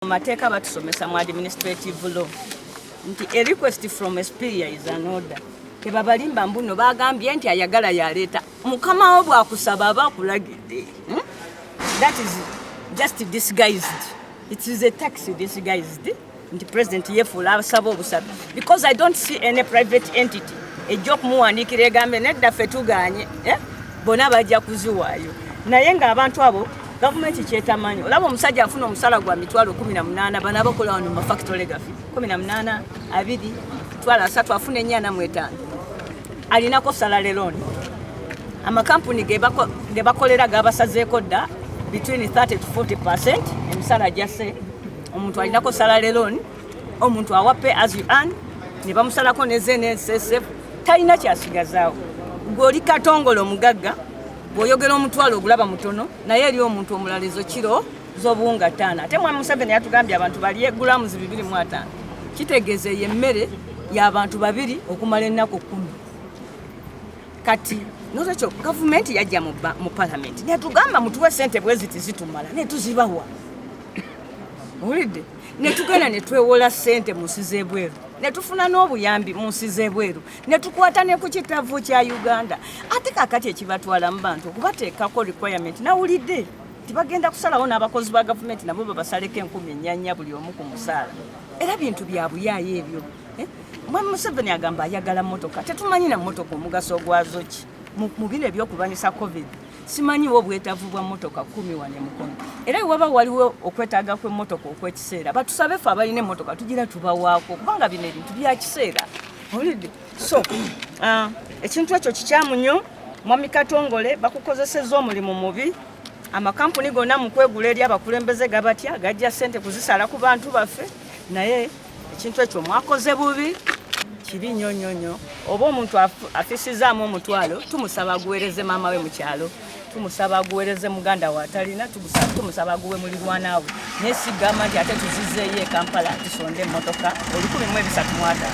Mu mateeka batusomesa mu administrative law nti a request from a superior is an order. Tebabalimba mbuno bagambye nti ayagala yaleeta. Mukama wo bwakusaba aba akulagidde. That is just disguised. It is a tax disguised nti president yefuula asaba obusabi, because I don't see any private entity ejja okumuwandiikira egambe nedda, ffe tuganye, eh? Bonna bajja kuziwaayo, naye ng'abantu abo gavumenti kyetamanyi. Olaba omusajja afuna omusala gwa 180,000, bano abakola wano mu mafactory gaffe, 18, 20, 30,000, afuna 405, alinako salary loan. Amakampuni ge bakolera gabasazeeko dda between 30 to 40% emisala gyasse. Omuntu alinako salary loan, omuntu awa pay as you earn, ne bamusalako ne NSSF, talina kyasigazaawo. Gwe oli Katongole omugagga, bw'oyogera omutwalo ogulaba mutono, naye eri omuntu omulala ezo kiro z'obuwunga 5. Ate mwami Museveni yatugambye abantu balye grams 250, kitegeeza eyo emmere y'abantu babiri okumala ennaku 10. Kati nolwekyo gavumenti yajja mu palamenti netugamba mutuwe sente bwe ziti zitumala, netuzibawa. Owulidde? Netugenda netwewola sente mu nsi z'ebweru, netufuna n'obuyambi mu nsi z'ebweru, netukwata ne ku kitavu kya Uganda. Ate kakati ekibatwala mu bantu okubateekako requirement, nawulidde tibagenda kusalawo n'abakozi ba gavumenti nabo babasaleko 4,000 buli omu ku musaala. Era bintu bya buyaayo ebyo, eh? Mwami Museveni agamba ayagala motoka, tetumanyi na motoka omugaso gwazo ki mu bino ebyokulwanyisa COVID. Simanyiwo obwetaavu bwa motoka 10 wano emukono. Era wewaba waliwo okwetaaga kw'emmotoka okw'ekiseera, batusabe ffe abalina emmotoka tugira tubawaako, kubanga bino ebintu bya kiseera. Owulidde? So ekintu ekyo kikyamu nnyo. Mwami Katongole, bakukozesezza omulimu mubi. Amakampuni gonna mu kwegula eri abakulembeze gabatya, gajja ssente kuzisala ku bantu baffe, naye ekintu ekyo mwakoze bubi, kibi nnyo nnyo nnyo. Oba omuntu afisizaamu omutwalo, tumusaba aguweereze maama we mu kyalo, tumusaba aguweereze muganda we atalina, tumusaba aguwe mulirwana we, naye sigamba nti ate tuzizeeyo e Kampala tusonde emmotoka 1,350.